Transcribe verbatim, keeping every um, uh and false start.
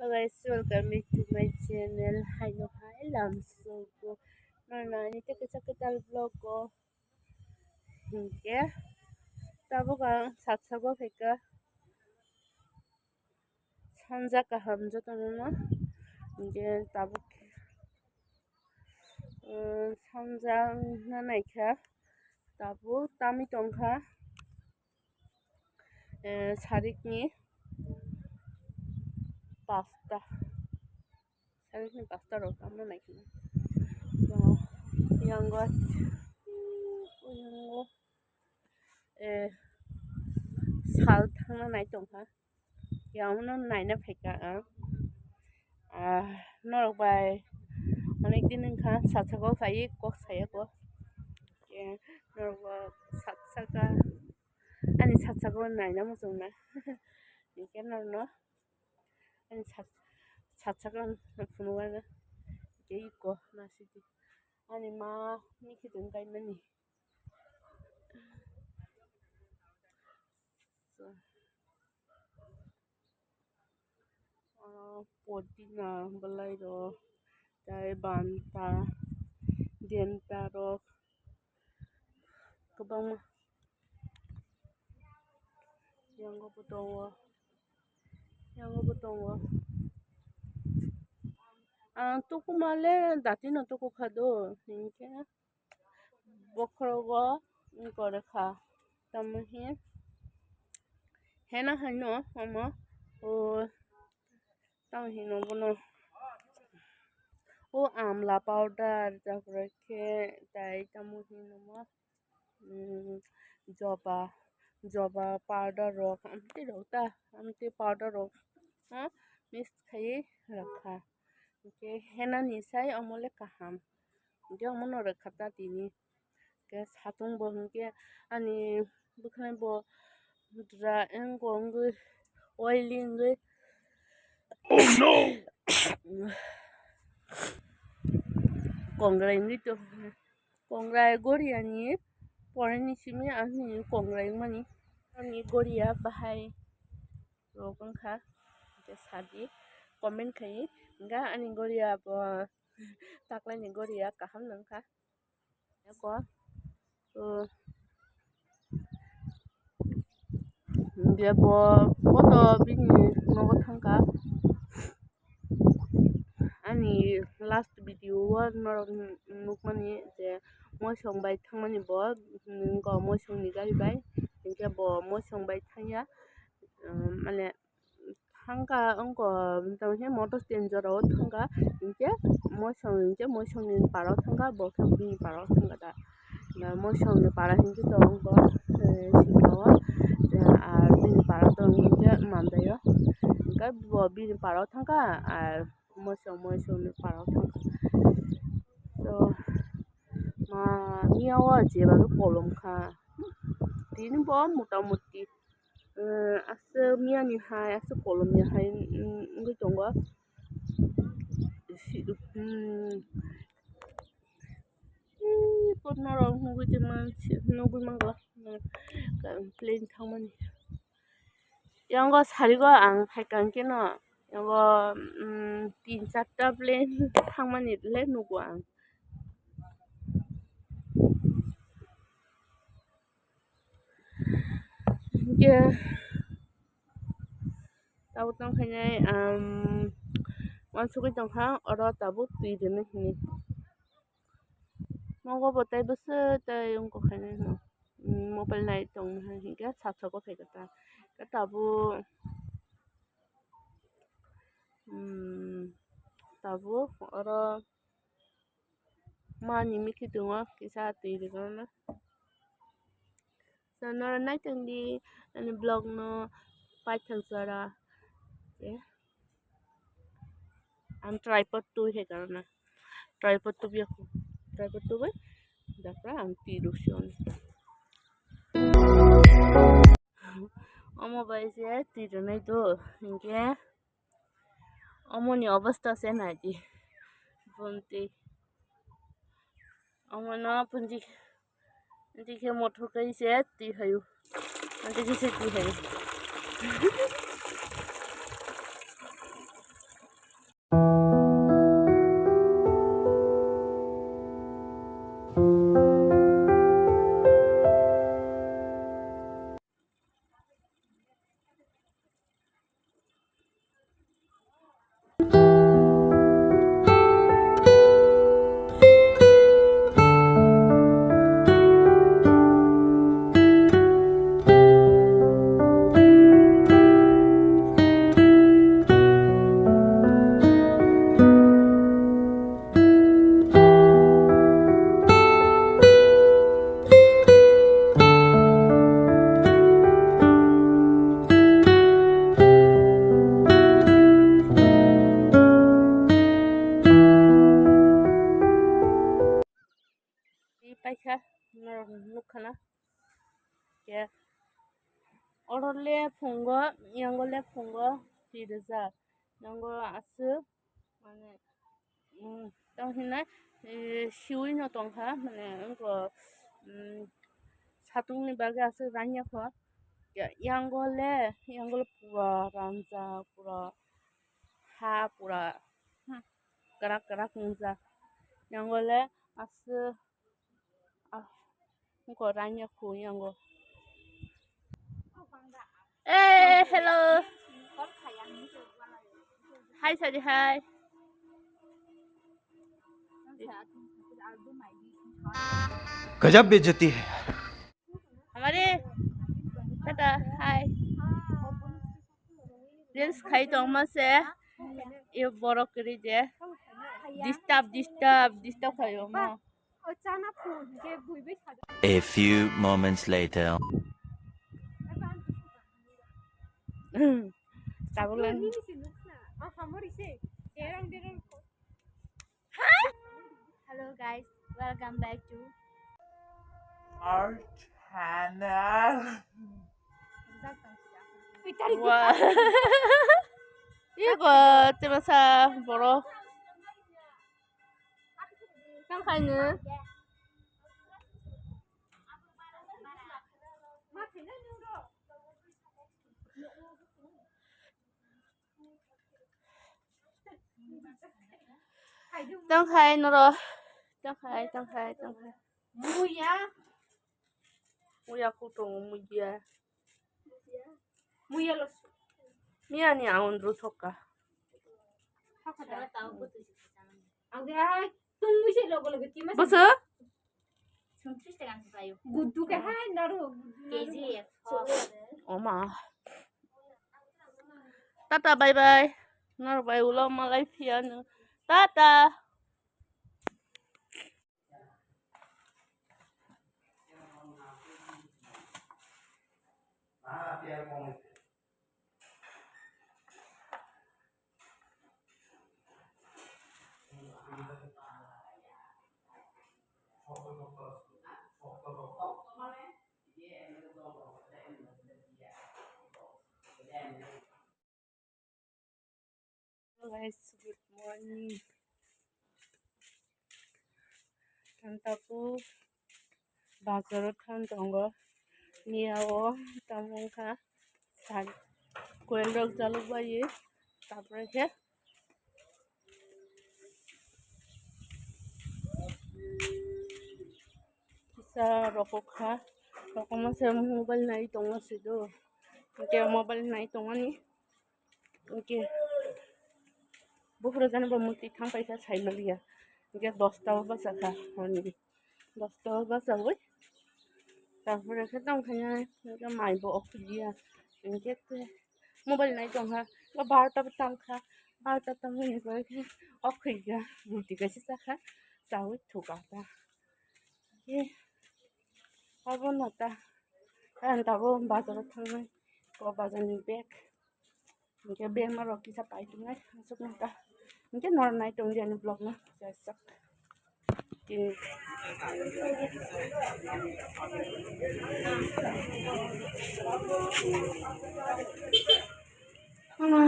Hello guys, welcome back to my channel. Hai no hai lam sogo. No no ani te kisa kital vlog go. Hingke tabuk ang satsago phaika. Sanja kaham jotono no. Hingke tabuk eh, sanja wngna naikha. Tabuk tami tongkha. Eh, sarikni pasta, sarikni pasta rok tamo naikhe. So, yango, yango, eh, sal thangna nai tongkha, yaono naina phaikha ang. Ah, norok bai onek din wngkha, satsako phaiwi kok sayako. Eh, norok bo satsaka. Ani satsako naina muchungna. Hinkhe norno ani sat-, satsako phunukgana. Tei iko nasidi. Ani ma mikhitung kaimani. So. Ah, podina bwlai rok, tei banta, denta rok kwbangma. Yango bo tongo, yango bo tongo. Ang tuku male dati no tuku kha do, hinkhe. Bokhorogo wngkha, tamo hi hena haino omo o tamo hino bono o amla powder, taporkhe tai tamo hino mo, mm, joba, joba powder rok, amtwi rok ta, amtwi powder rok, ha, mix khai rwkha. Hinkhe henani sai omo le kaham. Hinkhe omono rwkha ta tini. Hinkhe satung bo hinkhe ani bwkhwnai bo dra wngwi oily wngwi. Oh no! Kongrai wngwi tong. Kongrai Goria ni poreni simi ani kongrai wngmani. Ani Goria bahai rok wngkha, hingke sadi comment khai, hingke ani Goria bo taklaini Goria kaham nangkha. Eko, o, hingke bo, bo to bini nogo thangkha. Ani last video o norok nukmani je moisong bai thangmani bo, nokgo moisong ni gari bai, hinkhe bo moisong bai thangya, mane thangkha wngkha tamo khe motor stand jora o thangkha, hinkhe moisong hinkhe moisong ni para o thangkha, bo khe bini para o thangkha da. Moisong ni para hinkhe tongo, eh, sika o, eh, ar bini para tong hinkhe Mandai o. Hinkhe bo bini para o thangkha, ar moisong, moisong ni para o thangkha. So, ma, miya o jeba khe kolom kha. Tini bo mota moti, eh, aswk miya ni hai, aswk kolom ni hai, mm, wngwi tongo. Si-, mm, Ih, kotma rok nugui tongma, nugui mangla, plane thangmani. Yango sarigo ang phaikha hwnkhe no, yango, mm, tin charta plane thangmani le nugo ang. Hwnkhe tabuk tong khainai, um, uansugui tongkha, oro tabuk twi rwna hinwi. Nogo bo tei bwswk tei wngkha khainai no, um, mobile nai tongmani hinkhe sat soko phaikha ta. Khe tabuk, um, tabuk oro mani mikhi tongo kisa twi rwgwlano. So, norok naitongdi ani vlog no paithak jora. Ang tripod twi hai karana. Tripod twi biya ko. Tripod twi bai. Dapra ang twi rwkse ono. Omo bai se twi rwnai do. Hinkhe. Omoni obostha se naidi. Bonti. Omono bonti. Bonti khe mothor kai se twi hayu. Bonti khe se twi hayu. Nukha na. Ke oro le phungo, yango le phungo twi rijak. Yango aswk mane, mm, tamo hinai, eh, siwi no tongkha, mane, wngkha, mm, satung ni bagwi aswk ranya kho. Ya, yango le, yango le pura ranjak, pura ha, pura, hmm, kwrak kwrak wngjak. Yango le aswk, ah, wngkha ranya kho yango. Eh, hello. Hi, Sadi, hi. गजब बेइज्जती है यार। हमारे, tata, hi. Reels khai tongma se. Yo borok kwrwi je. Disturb, disturb, disturb khai tongma. A few moments later. Tabuk lang. Hello guys, welcome back to our channel. Wah. Iko, tebasa borok. Tang khaino. Tang khai noro. Tang khai, tang khai, tang khai. Muya. Muya kutung muya. Muya los. Miya ni aun ru thoka. Ang de ai tung musi logo logo tima. Boso? Sungtris tekan payo. Gudu ke hai naru. K G. Oma. Tata, bye bye. Nor bai ulo malai phiya no. Tata. Hello guys, good morning. Ang taku bazaro thang tongo. Miya o tamo wngkha sal koil rok jaluk bai, tapore khe kisa rokok kha, rokoma se mobile nai tongo se do, hwnkhe mobile nai tongmani. Hwnkhe buphuru jani bo mwtwi thang paikha, sai manliya. Hwnkhe dosta o bachakha horni, dosta o bachaui, tarpore khe tongkha, hwnkhe mai bo okhorliya. Hwnkhe mobile nai tongkha, barota bo tamkha, barota tamkha hwnkhe okhorkha, ruti kaisa chakha, chaui thukakha. Hwnkhe abono ta, ang tabuk bazaro thangnai, o bazarni bag. Hwnkhe bemar rok kisa pai tongnai, aswk nokha. Hwnkhe norok nai tongdi ani vlog no, chajak. Tini. Ama.